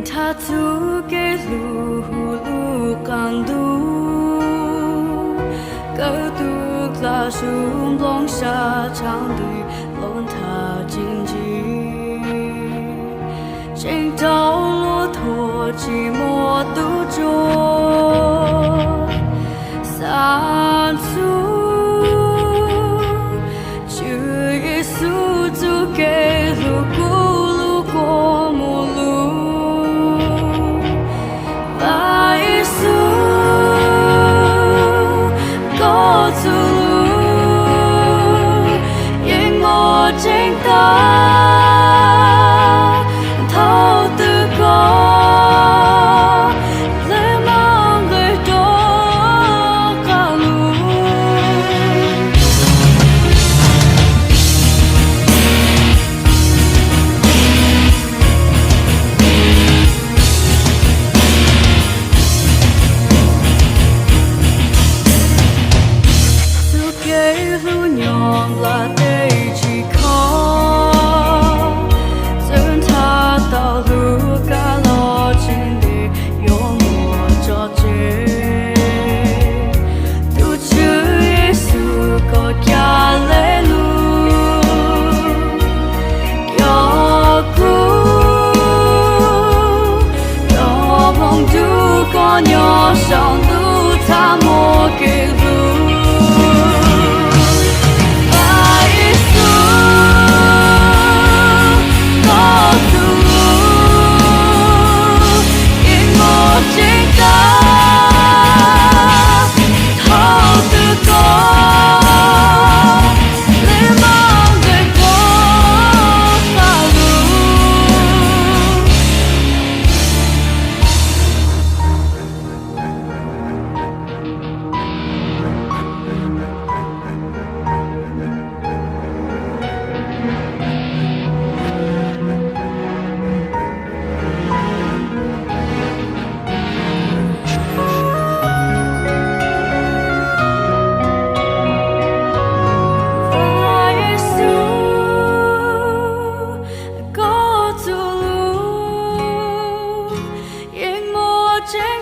Thav txug kev hlub huv lub qaab ntuj, kawm tug dlaab zug nplooj sab tshaaj ntws lug nthav ci ntsis, tseem rau luag thuam tsi muaj tub tsuag. Xaav txug Tswv Yexus txug kev hlub kuv lug kua muag lug. Vajtswv, koj txuj lug yeej muaj tseeb tag. Thaum twg koj lawv muab nqis rua qab lug. Txuj kev hlub nyob nplaj teb tsis khob, txawm nrhav tau lub kab los tsis ntev yuav muaj tso tseg. Tug Tswv Yexus koj ca le lug coj kuv, coj moog nrug koj nyob saum ntuj txhaj muaj kev hlub. Vajtswv, koj txuj lug yeej muaj tseeb tag. Thaum twg koj lawv muab nqis rua qab lug. Vajtswv, koj txuj lug yeej muaj tseeb